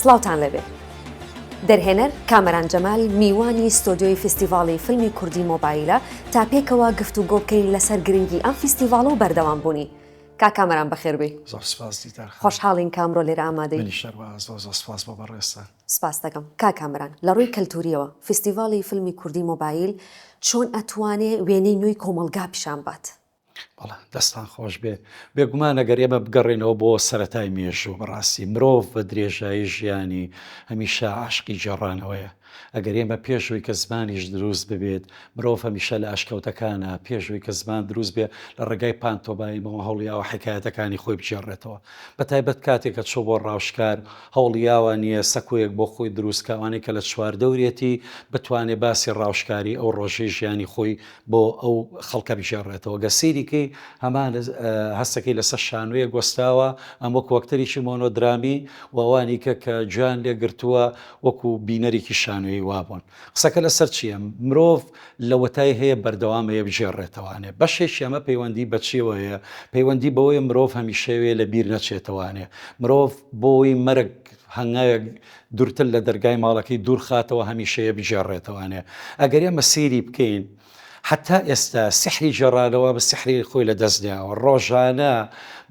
سڵاوتان لێبێ. دەرهێنەر کامەران جەمال میوانی ستۆدیۆی فیستیڤاڵی فیلمی کوردی مۆبایلە تا پێکەوە گفتوگۆ بکەین لەسەر گرنگی ئەم فیستیڤاڵ و بەردەوام بوونی. کاک کامەران بەخێر بێی. زۆر سپاس دیدار خان. خۆشحاڵین کە ئەمڕۆ لێرە ئامادەی. منیش هەروەها زۆر زۆر سپاس بۆ بەڕێزتان. سپاست دەکەم. کاک کامەران لە ڕووی کەلتوورییەوە فیستیڤاڵی فیلمی کوردی مۆبایل چۆن ئەتوانێ وێنەی نوێی کۆمەڵگا پیشان بات؟ بەڵێ دەستان خۆش بێ. بێگومان ئەگەر ئێمە بگەڕێینەوە بۆ سەرەتای مێژوو بەڕاستی مرۆڤ بە درێژایی ژیانی هەمیشە عاشقی گێڕانەوەیە. ئەگەر ئێمە پێش ئەوەی کە زمانیش دروست ببێت مرۆڤ هەمیشە لە ئەشکەوتەکانە پێش ئەوەی کە زمان دروست بێ لە ڕێگای پانتۆمایمەوە هەوڵیاوە حیکایەتەکانی خۆی بگێڕێتەوە. بە تایبەت کاتێک کە چووە بۆ ڕاوشکار هەوڵیاوە نییە سەکۆیەک بۆ خۆی دروست کا ئەوانەی کە لە چواردەورێتی بتوانێ باسی ڕاوشکاری ئەو ڕۆژەی ژیانی خۆی بۆ ئەو خەڵکە بگێڕێتەوە گەر سەیری کەی هەمان هەستەکەی لەسەر شانۆیەک وەستاوە ئەم وەکو ئەکتەرێکی مۆنۆدرامی و ئەوانی کە کە گوێیان لێ گرتووە وەکو بینەرێکی شانۆیی وابوون قسەکە لەسەر چییە مرۆڤ لەوەتای هەیە بەردەوام هەیە بگێڕێتەوانێ بەشێکی ئەمە پەیوەندی بە چیەوە هەیە پەیوەندی بەوەیە مرۆڤ هەمیشەوێ لە بیر نەچێتەوانێ مرۆڤ بۆی مەرگ هەنگاوێک دورتر لە دەرگای ماڵەکەی دوور خاتەوە هەمیشەیە بگێڕێتەوانێ ئەگەر ئێمە سەیری بکەین هەتا ئێستا سحری گێڕانەوە بە سحری خۆی لە دەست نیاوە ڕۆژانە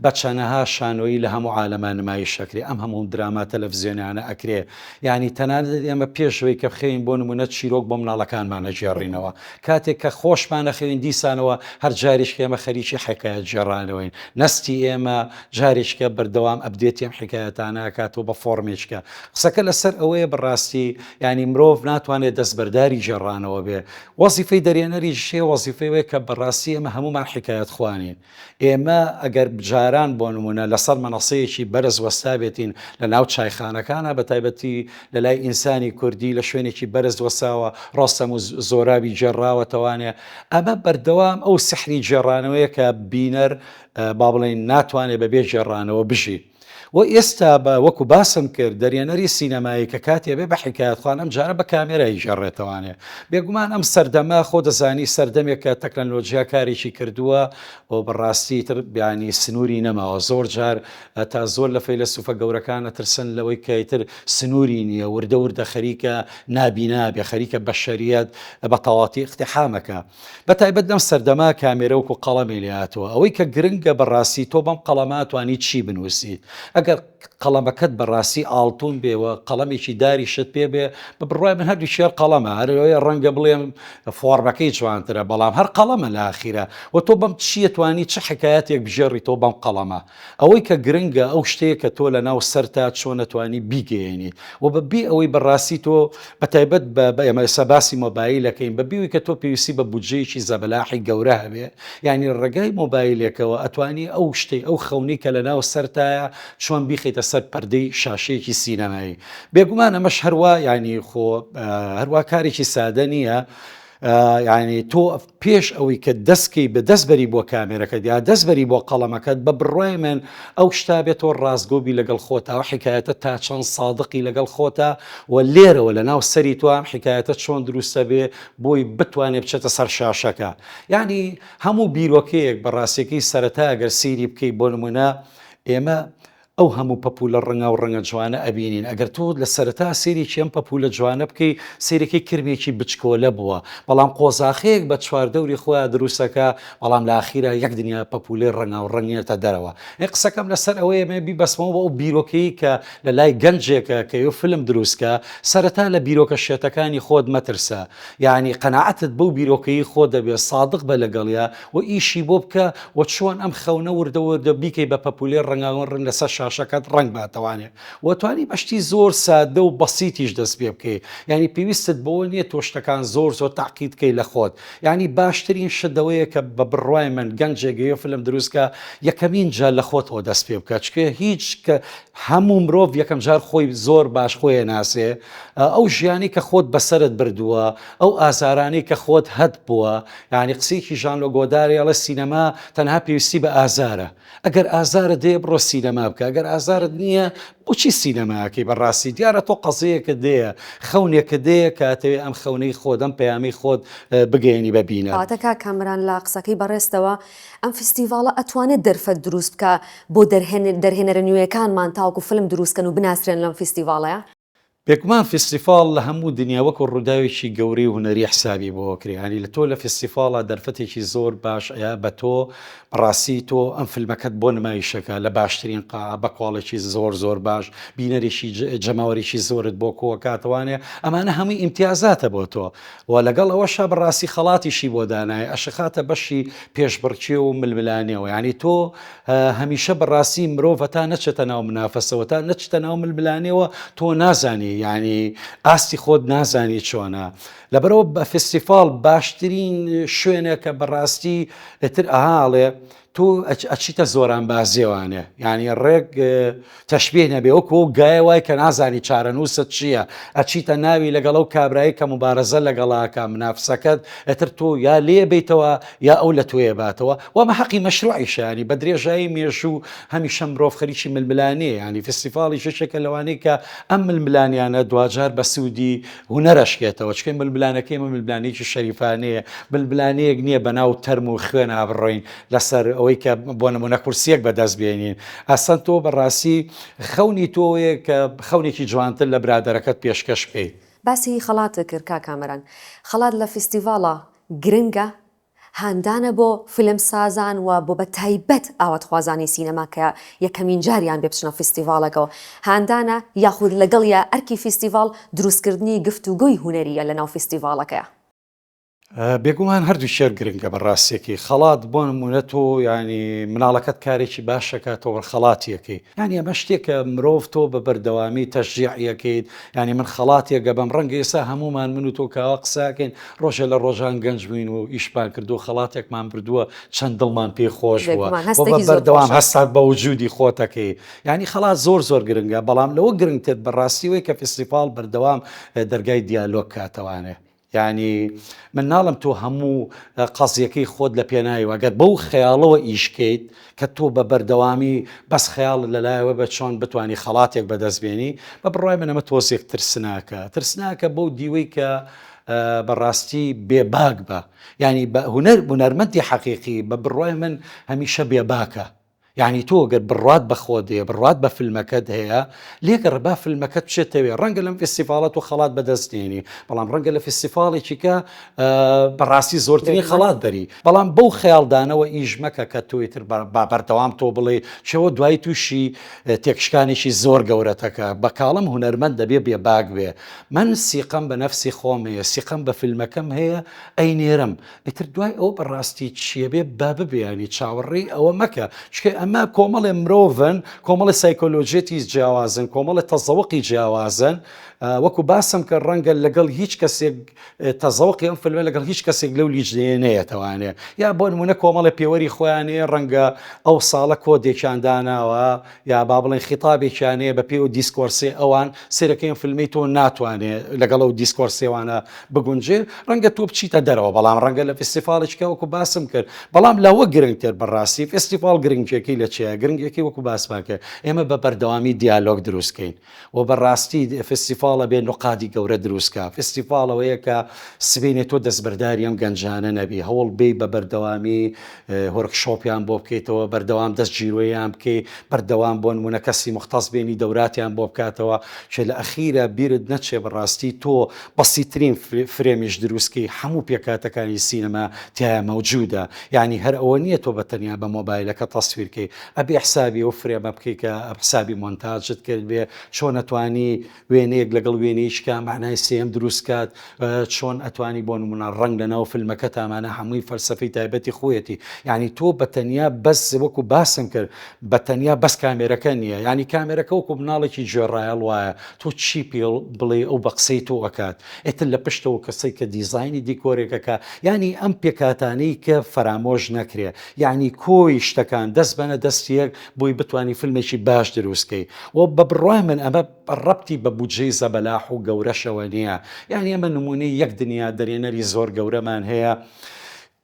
بە چەنەها شانۆیی لە هەموو عالەما نمایش ئەکرێ ئەم هەموو دراما تەلەفزیۆنیانە ئەکرێ یانی تەنانەت ئێمە پێش ئەوەی کە بخەوین بۆ نمونە چیرۆک بۆ مناڵەکانمان ئەگێڕینەوە کاتێک کە خۆشمان ئەخەوین دیسانەوە هەر جاریش کە ئێمە خەریکی حەکایەت گێڕانەوەین نەستی ئێمە جارێکیکە بەردەوام update ی ئەم حیکایەتانە ئەکاتەوە بە فۆڕمێکیکە. قسەکە لەسەر ئەوەیە بەڕاستی یانی مرۆڤ ناتوانێت دەستبەرداری گێڕانەوە بێ. وەزیفەی دەرهێنەریش هەیە وەزیفەی ئەوەیە کە بەڕاستی ئێمە هەموومان حیکایەتخوانین. ئێمە ئەگەر جاران بۆ نموونە لەسەر مەنەسەیەکی بەرز وەستابێتین لە ناو چایخانەکانا بە تایبەتی لە لای ئینسانی کوردی لە شوێنێکی بەرز وەستاوە ڕۆستەم و زۆرابی گێڕاوەتەوانێ ئەمە بەردەوام ئەو سحری گێڕانەوەیە کە بینەر با بڵێین ناتوانێت بەبێ گێڕانەوە بژی. و ئێستا بە وەکو باسم کرد دەرێنەری سینەمایی کە کاتێ بێ بە حیکایەتخوان ئەم جارە بە کامێرای گێڕێتەوانێ. بێگومان ئەم سەردەمە خۆ دەزانی سەردەمێکە تەکنەلۆجیا کارێکی کردووە و بەڕاستی تر بیانی سنووری نەماوە زۆر جار تا زۆر لە فەیلەسوفە گەورەکان ئەترسن لەوەی کە ئیتر سنووری نییە وردە وردە خەریکە نابینا بێ خەریکە بەشەریەت بە تەواتی ئیقتیحامەکە. بە تایبەت لەم سەردەمە کامێرە وەکو قەڵەمی لێ هاتووە ئەوەی کە گرنگە بە ڕاستی تۆ بەم قەڵەمە ئەتوانی چی بنووسیت ئەگەر قەڵەمەکەت بە ڕاستی ئاڵتون بێ و قەڵەمێکی داریشت پێ بێ بە بڕوای من هەردووکی هەر قەڵەمە هەر ئەوەیە ڕەنگە بڵێم فۆڕمەکەی جوانترە بەڵام هەر قەڵەمە لە ئاخیرا و تۆ بەم چییە توانی چ حکایەتێک بگێڕیتەوە بەم قەڵەمە ئەوەی کە گرنگە ئەو شتەیە کە تۆ لە ناو سەرتا چۆن ئەتوانی بیگەیەنیت و بە بێ ئەوەی بە ڕاستی تۆ بە تایبەت بە بە ئێمە ئێستا باسی مۆبایل ئەکەین بە بێ ئەوەی کە تۆ پێویستی بە بودجەیەکی زەبەلاحی گەورە هەبێ یانی ڕێگای مۆبایلێکەوە ئەتوانی ئەو شتەی ئەو خەونەی کە لە ناو سەرتایە چۆن بیخەیتە سەر پەردەی شاشەیەکی سینەمایی بێگومان ئەمەش هەروا یانی خۆ هەروا کارێکی سادە نییە یانی تۆ پێش ئەوەی کە دەست کەی بە دەست بەری بۆ کامێرەکەت یا دەست بەری بۆ قەڵەمەکەت بە بڕوای من ئەو شتا بێت تۆ ڕاستگۆ بی لەگەڵ خۆتا ئەو حیکایەتە تا چەند سادقی لەگەڵ خۆتا و لێرەوە لە ناو سەری تۆ ئەم حیکایەتە چۆن دروستە بێ بۆی بتوانێ بچێتە سەر شاشەکە یانی هەموو بیرۆکەیەک بە ڕاستیەکەی سەرەتا گەر سەیری بکەی بۆ نمونە ئێمە ئەو هەموو پەپوولە ڕەنگاو ڕەنگە جوانە ئەبینین ئەگەر تۆ لە سەرەتا سەیرێکی ئەم پەپوولە جوانە بکەی سەیرەکەی کرمێکی بچکۆلە بووە بەڵام قۆزاخەیەک بە چواردەوری خۆیا دروستەکا بەڵام لە ئاخیرا یەک دنیا پەپوولەی ڕەنگاو ڕەنگ یەتە دەرەوە ئێ قسەکەم لەسەر ئەوەیە مێ بیبەستمەوە بۆ ئەو بیرۆکەی کە لە لای گەنجێکە کە یۆ فیلم دروست کا سەرەتا لە بیرۆکە شێتەکانی خۆت مەترسە یانی قەناعەتت بەو بیرۆکەی خۆت دەبێ سادق بە لەگەڵیا و ئیشی بۆ بکە و چۆن ئەم خەونە وردە وردە بیکەی بە پەپولەی ڕەنگاوڕەنگ لەسەر شاشەکەت ڕەنگ باتەوانێ و توانی بە شتی زۆر سادە و بەسیتیش دەست پێ بکەی یانی پێویستت بەوە نییە تۆ شتەکان زۆر زۆر تاقید کەی لە خۆت یانی باشترین شت ئەوەیە کە بە بڕوای من گەنجێک گەیە فیلم دروست کە یەکەمین جار لە خۆتەوە دەست پێ بکە چکە هیچ کە هەموو مرۆڤ یەکەم جار خۆی زۆر باش خۆی ناسێ ئەو ژیانی کە خۆت بەسەرت بردووە ئەو ئازارانەی کە خۆت هەت بووە یانی قسەیەکی ژان لۆک گۆدار ئەڵێ سینەما تەنها پێویستی بە ئازارە ئەگەر ئازارت دێ بڕۆ سینەما بکە. ئەگەر ئازارت نییە بۆچی سینەماکەی بەڕاستی دیارە تۆ قەزیەکە دێیە خەونێکە دێیە کە ئەتەوێ ئەم خەونەی خۆت ئەم پەیامەی خۆت بگەیەنی بە بینەر. کەواتە کاک کامەران لە قسەکەی بەڕێزتەوە ئەم فیستیڤاڵە ئەتوانێت دەرفەت دروست بکا بۆ دەرهێنەرە نوێیەکانمان تاوەکو فلم دروست کەن و بناسرێن لەم فیستیڤاڵەیا؟ بێگومان فیستیفاڵ لە هەموو دنیا وەکو ڕووداوێکی گەورەی هونەری حسابی بۆ ئەکرێ یانی لە تۆ لە فیستیفاڵا دەرفەتێکی زۆر باش ئەیا بە تۆ بەڕاستی تۆ ئەم فیلمەکەت بۆ نمایشەکە لە باشترین قاعە بە quality زۆر زۆر باش بینەرێکی جەماوەرێکی زۆرت بۆ کۆکاتەوانێ ئەمانە هەمووی ئیمتیازاتە بۆ تۆ و لەگەڵ ئەوەشا بەڕاستی خەڵاتیشی بۆ دانایە ئەشخاتە بەشی پێشبڕکێ و ململانێەوە یانی تۆ هەمیشە بەڕاستی مرۆڤ هەتا نەچێتە ناو منافەسەوە تا نەچتە ناو ململانێوە تۆ نازانی یانی ئاستی خۆت نازانی چۆنە لەبەرەوە بە فستیفاڵ باشترین شوێنێکە بەڕاستی ئتر ئەهاڵێ تۆ ئەچیتە زۆرانبازیەوانێ یعنی ڕێک تەشبیه نەبێ وەکو ئەو گایە وای کە نازانی چارەنووست چییە ئەچیتە ناوی لەگەڵ ئەو کابرای کە موبارەزە لەگەڵاکە منافسەکەت ئەتر تۆ یا لێ بیتەوە یا ئەو لە تۆیە باتەوە وەمە حەقی مەشروعیشە ینی بە درێژایی مێژوو هەمیشە مرۆڤ خەریکی ململانێ ینی فستیفاڵیش یەکێکە لەوانەی کە ئەم ململانیانە دواجار بە سوودی هونەرەشکێتەوە چکەی ململانەکەی ئێمە ململانێکی شەریفانەیە ململانێیەک نییە بەناو تەرم و خوێنا بڕۆین لەسەر ئەوەی کە بۆ نمونە کورسیەک بەدەست بێنین ئەسەن تۆ بەڕاستی خەونی تۆیە کە خەونێکی جوانتر لە برادەرەکەت پێشکەش بکەیت. باسی خەڵاتت کرد کاک کامەران، خەڵات لە فیستیڤاڵا گرنگە، هاندانە بۆ فیلم سازان و بۆ بە تایبەت ئاواتخوازانی سینەما کە یەکەمین جاریان بێ بچنە فیستیڤاڵەکەوە هاندانە یاخود لەگەڵیا ئەرکی فیستیڤاڵ دروستکردنی گفتوگۆی هونەرییە لەناو فیستیڤاڵەکەیا. بێگومان هەردوو شێر گرنگە بە ڕاستیەکەی خەڵات بۆ نمونە تۆ ینی مناڵەکەت کارێکی باشەکە تۆ بەر خەڵاتیەکەی یانی ئەمە شتێکە مرۆڤ تۆ بە بەردەوامی تەشجیعیەکەیت ینی من خەڵاتێکە بەم ڕەنگە ئێستا هەمومان من و تۆ کاوە قساکەین ڕۆژێ لە ڕۆژان گەنج بووین و ئیشمان کردو خەڵاتێکمان بردووە چەند دڵمان پێ خۆش بووە بەردەوام هەستات بە وجودی خۆتەکەی ینی خەڵات زۆر زۆر گرنگە بەڵام لەوە گرنگتر بەڕاستیەوەی کە فستیفاڵ بەردەوام دەرگای دیالۆگ کاتەوانێ یانی من ناڵم تۆ هەموو قەزیەکەی خۆت لە پێناوی گەر بەو خەیاڵەوە ئیش کەیت کە تۆ بە بەردەوامی بەس خەیاڵت لەلایەوە بە چۆن بتانی خەڵاتێک بەدەست بێنی بە بڕوای من ئەمە تۆزێک ترسناکە ترسناکە بەو دیوەی کە بەڕاستی بێباک بە یعنی بە هونەر هونەرمەندی حەقیقی بە بڕوای من هەمیشە بێباکە یانی تۆ گەر بڕوات بە خۆت هەیە بڕوات بە فیلمەکەت هەیە لێگەڕێ با فیلمەکەت بچێتەوێ ڕەنگە لەم فیستیڤاڵە تۆ خەڵات بەدەست نێنی بەڵام ڕەنگە لە فیستیڤاڵێکی کە بەڕاستی زۆرترین خەڵات بەری بەڵام بەو خەیاڵدانەوە ئیش مەکە کە تۆ ئیتر با بەردەوام تۆ بڵێ چەوە دوای تووشی تێکشکانێکی زۆر گەورەتەکە بە کاڵم هونەرمەند دەبێ بێباک بێ من سیقەم بە نەفسی خۆم هەیە سیقەم بە فیلمەکەم هەیە ئەینێرم ئیتر دوای ئەوە بەڕاستی چیە بێ با ببێ ینی چاوەڕێی ئەوە مەکە چونکە ئەمە کۆمەڵێ مرۆڤن کۆمەڵی سایکۆلۆژیەتی جیاوازن کۆمەڵی تەزەوقی جیاوازن وەکو باسم کە ڕەنگە لەگەڵ هیچ کەسێک تەزەوقی ئەم فیلمە لەگەڵ هیچ کەسێک لەو لیژنەیە نەیەتەوانێ یا بۆ نمونە کۆمەڵی پێوەری خۆیانەیە ڕەنگە ئەو ساڵە کۆدێکیان داناوە یا با بڵێین خیتابێکیان هەیە بە پێی ئەو discourse ەی ئەوان سەیرەکەی ئەم فیلمەی تۆ ناتوانێ لەگەڵ ئەو discourse ەوانە بگونجێ ڕەنگە تۆ بچیتە دەرەوە بەڵام ڕەنگە لە فستیفاڵێکە وەکو باسم کرد بەڵام لەوە گرنگتر بەڕاستی فستیفاڵ گرنگیەکەی لە چیە گرنگیەکەی وەکو باسمان کرد ئێمە بە بەردەوامی دیالۆگ دروستکەین و بەڕاستی فستیفاڵ ئەبێ نوقادی گەورە دروست کا، فستیفاڵ ئەوەیە کە سبەینێ تۆ دەستبەرداری ئەم گەنجانە نەبی، هەوڵ بێی بە بەردەوامی workshop یان بۆ بکەیتەوە، بەردەوام دەست گیرۆیان بکەی، بەردەوام بۆ نموونە کەسی موختەس بێنی دەوراتیان بۆ بکاتەوە، کێ لە ئەخیرا بیرت نەچێ بەڕاستی تۆ بەسیترین frame یش دروست کەی هەموو پێکهاتەکانی سینەما تیایا مەوجودە، یانی هەر ئەوە نییە تۆ بە تەنیا بە مۆبایلەکە تەسویر کەی، ئەبێ حسابی ئەو frame ە بکەی کە حسابی مۆنتاجت کردبێ چۆن ئەتوانی وێنەیەک لەگەڵ وێنەیەکی کە مەعنای سێیەم دروست کات چۆن ئەتوانی بۆ نمونە ڕەنگ لەناو فیلمەکەتا ئەمانە هەمووی فەلسەفەی تایبەتی خۆیەتی یعنی تۆ بە تەنیا بەس وەکو باسم کرد بە تەنیا بەس کامێرەکە نییە یعنی کامێرەکە وەکو مناڵێکی گوێڕایەڵ وایە تۆ چی پێ بڵێ ئەو بە قسەی تۆ ئەکات ئیتر لە پشتەوە کەسەی کە دیزاینی دیکۆرێکەکە یعنی ئەم پێکهاتانەی کە فەرامۆش نەکرێ یەعنی کۆی شتەکان دەست بەنە دەست یەک بۆی بتوانی فیلمێکی باش دروست کەی و بە بڕوای من ئەمە ڕەبتی بە بودجەی زەبەلاح و گەورەشەوە نییە یعنی ئەمە نمونەی یەک دنیا دەرێنەری زۆر گەورەمان هەیە.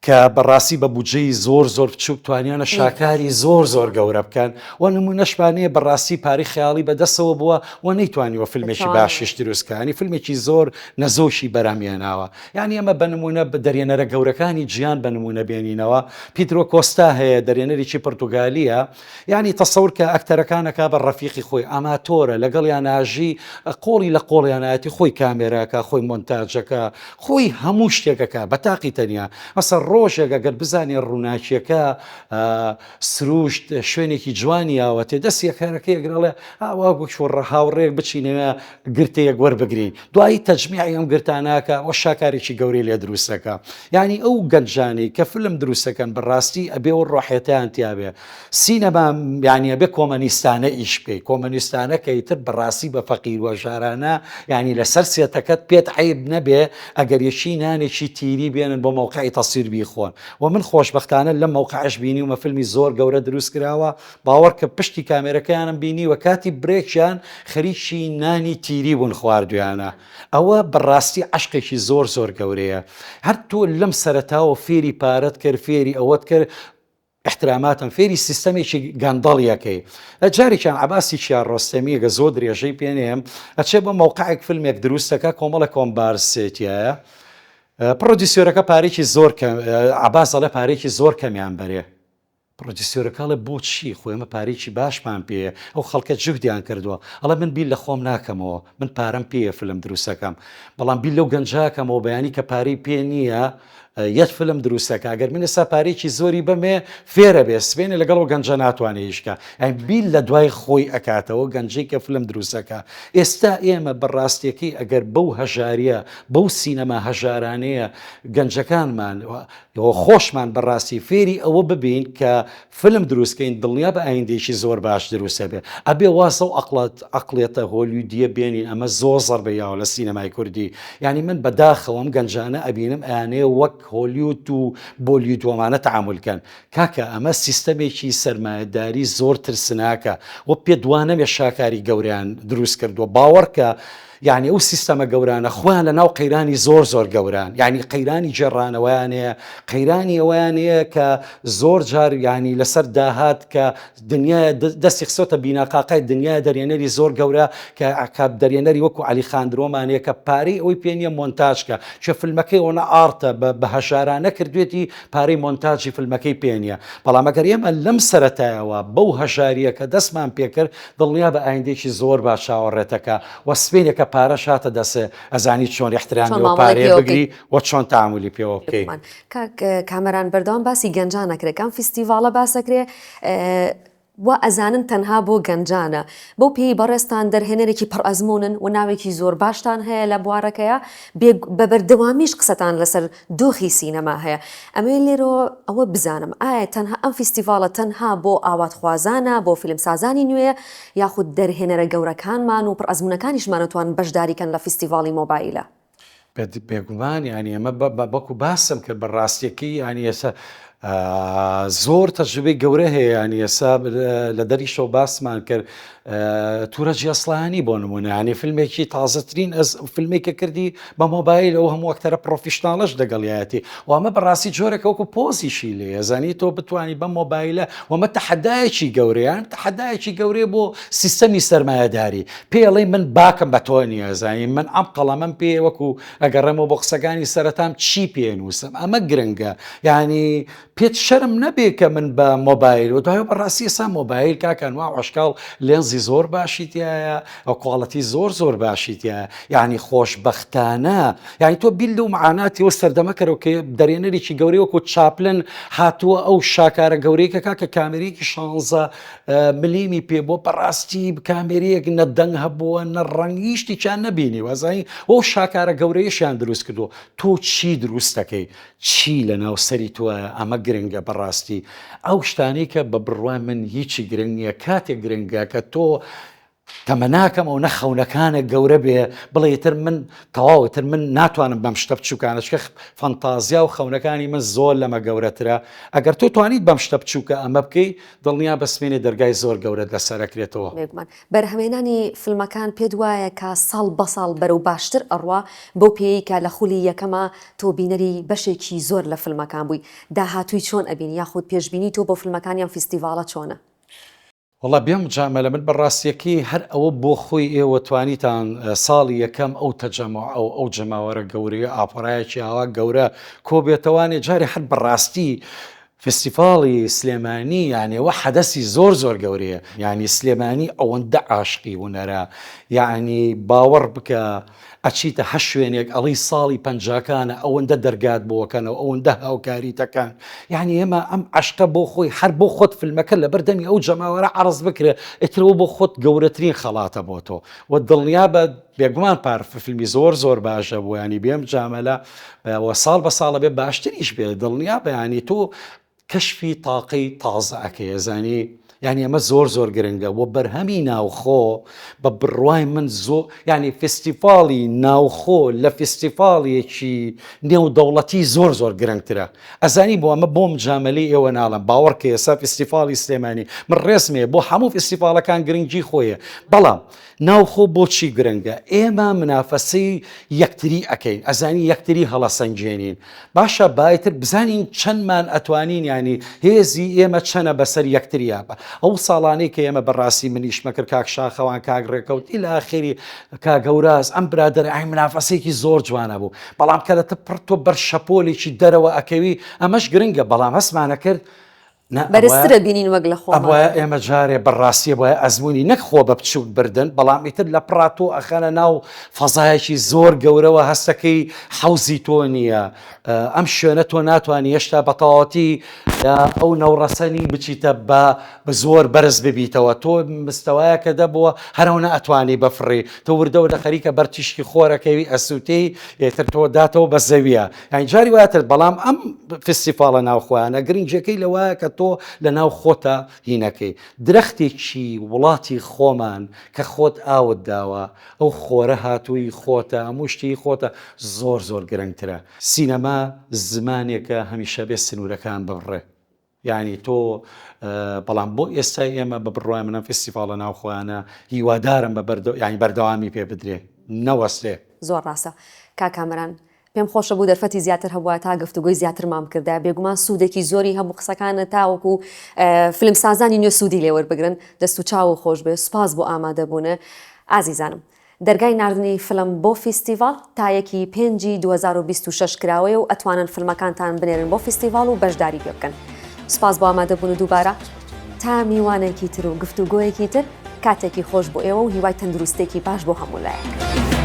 کە بەڕاستی بە بودجەی زۆر زۆر بچوک توانیانە شاکاری زۆر زۆر گەورە بکەن و نمونەشمان هەیە بەڕاستی پارەی خەیاڵی بەدەستەوە بووە و نەیتوانیوە فیلمێکی باشیش دروست کە ینی فیلمێکی زۆر نەزۆکی بەرهەمهێناوە یعنی ئەمە بە نمونە دەرێنەرە گەورەکانی جیان بە نمونە بێنینەوە پیدرۆ کۆستا هەیە دەرێنەرێکی پرتوگالیە یانی تەسەور کە ئەکتەرەکان ئەکا بە ڕەفیقی خۆی ئاماتۆرە لەگەڵیان ئاژی قۆڵی لە قۆڵیانایەتی خۆی کامێراکە خۆی مۆنتاجەکە خۆی هەموو شتێکەکە بە تاقی تەنیا مەسە ڕۆژێک ئەگەر بزانێ ڕووناکیەکە سروشت شوێنێکی جوانی یاوەتێ دەست یەکەرەکە یەگرڵێ ئاوا بچۆڕ هاوڕێک بچینەوە گرتەیەک وەربگرین دوایی تەجمیعی ئەم گرتاناکە وە شاکارێکی گەورەی لێ دروستەکە یعنی ئەو گەنجانەی کە فلم دروستەکەن بەڕاستی ئەبێ و ڕۆحێتیان تیاابێ سینەما یعنی ئەبێ کۆمەنیستانە ئیش بکەی کۆمەنیستانە کە ئیتر بەڕاستی بە فەقیر وەژارانە یعنی لەسەر سێتەکەت پێت عیب نەبێ ئەگەر یەکی نانێکی تیری بێنن بۆ مەوقعی تەسویر بیخۆن و من خۆشبەختانە لەم مەوقعەش بینیومە فیلمی زۆر گەورە دروست کراوە باوەڕکە پشتی کامێرەکەیانم بینیوە کاتی برێکیان خەریکی نانی تیری بوون خواردویانە ئەوە بەڕاستی عەشقێکی زۆر زۆر گەورەیە هەر تۆ لەم سەرەتاوە فێری پارەت کرد فێری ئەوەت کرد احتراماتم فێری سیستەمێکی گەندەڵیەکەی جارێکیان عباسی چیا ڕۆستەمیەکە زۆر درێژەی پێنێم ئەچێ بۆ مەوقعێک فیلمێک دروستەکە کۆمەڵە کۆمبارسێتیایە پرۆدیسیۆرەکە پارێکی زۆر کە عباس ئەڵێ پارێکی زۆر کەمیان بەرێ پرۆدیسۆرەکە ئەڵێ بۆچی خۆ ئێمە پارەیەکی باشمان پێیە ئەو خەڵکە جوهدیان کردووە ئەڵێ من بیر لە خۆم ناکەمەوە من پارەم پێیە فلم دروستەکەم بەڵام بیر لەو گەنجاکەمەوە بەیانی کە پارەی پێ نییە یەک فلم دروستەکە ئەگەر من ئێستا پارێکی زۆری بەمێ فێرە بێ سبێنێ لەگەڵ ئەو گەنجە ناتوانێ ئیشکە ئەی بیر لە دوای خۆی ئەکاتەوە گەنجەی کە فلم دروستەکە ئێستا ئێمە بە ڕاستیەکەی ئەگەر بەو هەژاریە بەو سینەما هەژارانەیە گەنجەکانمان و خۆشمان بەڕاستی فێری ئەوە ببین کە فلم دروست کەین دڵنیابە ئایندەیەکی زۆر باش دروست ئەبێ ئەبێ واز لەو ئەقڵەت عەقڵیەتە هۆلیودیە بێنین ئەمە زۆر زەربەی یاوە لە سینەمای کوردی یانی من بە داخەوە ئەم گەنجانە ئەبینم ئەیانەیە وەک هۆلیود و بۆلیود وەمانە تەعامول کەن کاکە ئەمە سیستەمێکی سەرمایەداری زۆر ترسناکە و پێت وانەبێ شاکاری گەورەیان دروست کردووە باوەڕکە یانی ئەو سیستەمە گەورانە خۆیان لە ناو قەیرانی زۆر زۆر گەوران یانی قەیرانی گێڕانەوەیان هەیە قەیرانی ئەوەیان هەیە کە زۆر جار یانی لەسەر داهات کە دنیای دەستی خسۆتە بیناقاقای دنیای دەرێنەری زۆر گەورە کە ئەکاب دەرێنەری وەکو عەلی خاندرۆمان هەیە کە پارەی ئەوەی پێ نییە مۆنتاج کە چێ فیلمەکەی ئەوەنە ئاڕتە بە هەژارانە کردوێتی پارەی مۆنتاجی فیلمەکەی پێ نییە بەڵام ئەگەر ئێمە لەم سەرەتایەوە بەو هەژاریە کە دەستمان پێکرد دڵنیابە ئایندەیەکی زۆر باش چاوەڕێتەکە و سبەینێ کە پارەش هاتە دەسێ ئەزانی چۆن چۆن ئیحترامی ئەو مامەڵەی پارەیە پێوە بکەی. بگری و چۆن تەعامولی پێوە بکەی. بێگومان کاک کامەران بەردەوام باسی گەنجان ئەکرێ کام فیستیڤاڵە باس ئەکرێ وا ئەزانن تەنها بۆ گەنجانە بەو پێی بەڕێزتان دەرهێنەرێکی پڕ ئەزموونن و ناوێکی زۆر باشتان هەیە لە بوارەکەیا بێ بە بەردەوامیش قسەتان لەسەر دۆخی سینەما هەیە ئەمەوێ لێرەوە ئەوە بزانم ئایا تەنها ئەم فیستیڤاڵە تەنها بۆ ئاواتخوازانە بۆ فیلمسازانی نوێیە یاخود دەرهێنەرە گەورەکانمان و پڕ ئەزموونەکانیشمان ئەتوانن بەشداری کەن لە فیستیڤاڵی مۆبایلە؟ بێگومان یانی ئەمە وەکو باسم کرد بە ڕاستیەکەی یانی ئێستا زۆر تەجروبەی گەورە هەیە یانی ئێستا لە دەریشەوە باسمان کرد تورەج ئەسڵانی بۆ نمونە ینی فیلمێکی تازەترین ئەز فیلمێک کە کردی بە مۆبایل ئەو هەموو ئەکتەرە professional ەش دەگەڵیایەتی و ئەمە بەڕاستی جۆرێکە وەکو پۆزیشی لێ زانی تۆ بتانی بە مۆبایلە وەمە تەحەدایەکی گەورەیان تەحەدایەکی گەورەیە بۆ سیستەمی سەرمایەداری پێڵی من باکم بە تۆ نییە زانی من ئەم قەڵەمەم پێ وەکو ئەگەڕێمەوە بۆ قسەکانی سەرەتام چی پێنووسم ئەمە گرنگە یعنی پێت شەرم نەبێ کە من بە مۆبایل و دوای بەڕاستی ئێستا مۆبایل کاکە ئەنواع و ئەشکاڵ لێنزی زۆر باشی تایە و quality زۆر زۆر باشی تایە یعنی خۆشبەختانە یعنی تۆ بیر لەو معاناتی و سەردەمە کەرەوە کە دەرێنەرێکی گەورەی وەکو چاپلن هاتووە ئەو شاکارە گەورەی کە کاکە کامێرەیەکی شانزە ملیمی پێ بۆ بەڕاستی کامێرەیەک نە دەنگ هەبووە نە ڕەنگ هیچ شتێکیان نەبینی وازانی ئەو شاکارە گەورەیەشیان دروست کردووە تۆ چی دروست دەکەی چی لە ناو سەری تۆیە ئەمە گرنگە بەڕاستی ئەو شتانەی کە بە بڕوای من هیچی گرنگ نییە کاتێک گرنگە کە تۆ. تەمەناکەم ئەونە خەونەکانت گەورە بێ بڵێ ئیتر من تەواو ئیتر من ناتوانم بەم شتە بچووکانە چکە فەنتازیا و خەونەکانی من زۆر لەمە گەورەترە ئەگەر تۆ توانیت بەم شتە بچووکە ئەمە بکەی دڵنیا بە سمێنێ دەرگای زۆر گەورەت لەسەر ئەکرێتەوە. بێگومان. بەرهەمێنانی فیلمەکان پێت وایە کە ساڵ بە ساڵ بەرەو باشتر ئەڕوا بەو پێیەی کە لە خولی یەکەما تۆ بینەری بەشێکی زۆر لە فیلمەکان بووی داهاتووی چۆن ئەبینی یاخود پێشبینی تۆ بۆ فیلمەکانی ئەم فیستیڤاڵە چۆنە؟ وەڵا بێ مجامەلە من بە ڕاستیەکەی هەر ئەوە بۆ خۆی ئێوە توانیتان ساڵی یەکەم ئەو تەجەموعە و ئەو جەماوەرە گەورەیە ئاپۆرایەکی ئاوا گەورە کۆبێتەوانێ جارێ هەر بەڕاستی فستیفاڵی سلێمانی یانێ وە حەدەسی زۆر زۆر گەورەیە یانی سلێمانی ئەوەندە عاشقی هونەرە یانی باوەڕ بکە ئەچیتە هەر شوێنێک ئەڵێی ساڵی پەنجاکانە ئەوەندە دەرگات بۆ ئەکەنەوە ئەوەندە هاوکاریتەکەن یعنی ئێمە ئەم عەشقە بۆ خۆی هەر بۆ خۆت فیلمەکە لەبەر دەمی ئەو جەماوەرە عەرز بکرێ ئیترەوە بۆ خۆت گەورەترین خەڵاتە بۆ تۆ و دڵنیا بە بێگومان پار فیلمی زۆر زۆر باشە بوو ینی بێم جامەلە وە ساڵ بە ساڵە بێ باشتریش بێ دڵنیا بەیانی تۆ کەشفی تاقەی تازە ئەکەی ئەزانی یانی ئەمە زۆر زۆر گرنگە وە بەرهەمی ناوخۆ بە بڕوای من زۆ یانی فستیفاڵی ناوخۆ لە فستیفاڵیەکی نێودەوڵەتی زۆر زۆر گرنگترە ئەزانی بۆ ئەمە بۆم جامەلی ئێوە ناڵم باوەڕ کە ئێستا فستیفاڵی سلێمانی من ڕێزمێ بۆ هەموو فستیفاڵەکان گرنگی خۆیە بەڵام ناوخۆ بۆچی گرنگە؟ ئێمە منافەسەی یەکتری ئەکەین ئەزانی یەکتری هەڵەسەنگێنین باشە با ئیتر بزانین چەندمان ئەتوانین یانی هێزی ئێمە چەنە بەسەر یەکتریا بە ئەو ساڵانەی کە ئێمە بەڕاستی من ئیشمە کرد کاک شاخەوان کاک ڕێکەوت ئیلا ئاخری کاک هەوراز ئەم برادەرە ئای منافەسەیەکی زۆر جوانە بوو بەڵام کە لە پڕ تۆ بەر شەپۆلێکی دەرەوە ئەکەوی ئەمەش گرنگە بەڵام هەستمانە کرد نا ئەبوایە بەرزترە بینین وەک لە خۆمان. ئەبوایە ئێمە جارێ بە ڕاستی ئەبوایە ئەزموونی نەک خۆ بە بچووک بردن بەڵام ئیتر لە پڕا تۆ ئەخەنە ناو فەزایەکی زۆر گەورەوە هەستەکەی حەوزی تۆ نییە ئەم شوێنە تۆ ناتوانی هێشتا بە تەواوەتی لە ئەو نەوڕەسەنی بچیتە بە بە زۆر بەرز ببیتەوە تۆ مستەوایەکە دەبووە هەرەوە ئەتوانی بفڕی تۆ وردە وردە خەریکە بەر تیشکی خۆرەکەوی ئەسووتێی ئیتر تۆ داتەوە بە زەویە یانی جاری وایە تر بەڵام ئەم فستیفاڵە ناوخۆیانە گرنگیەکەی لەوایە کە تۆ لە ناو خۆتە هینەکەی درەختێکی وڵاتی خۆمان کە خۆت ئاوت داوە ئەو خۆرە هاتووی خۆتە هەموو شتی خۆتە زۆر زۆر گرنگترە سینەما زمانێکە هەمیشە بێ سنوورەکان ببڕێ. یانی تۆ بەڵام بۆ ئێستای ئێمە بە بڕوای من ئەم فستیڤاڵە ناوخۆیانە هیوادارم بە بەردە یانی بەردەوامی پێ بدرێ نەوەستێ. زۆر ڕاستە کاک کامەران. پێم خۆشە بوو دەرفەتی زیاتر هەبوایە تا گفتوگۆی زیاترمان بکردایە بێگومان سوودێکی زۆری هەبوو قسەکانت تاوەکو فیلمسازانی نوێ سوودی لێ وەربگرن دەست و چاوو خۆش بێ سوپاس بۆ ئامادەبوونت ئازیزانم. دەرگای ناردنی فلم بۆ فیستیڤاڵ تا یەکی پێنجی 2026 کراوەیە و ئەتوانن فلمەکانتان بنێرن بۆ فیستیڤاڵ و بەشداری پێ بکەن. سوپاس بۆ ئامادەبوون و دووبارە تا میوانێکی تر و گفتوگۆیەکی تر کاتێکی خۆش بۆ ئێوە و هیوای تەندروستێکی باش بۆ هەموو لایەک.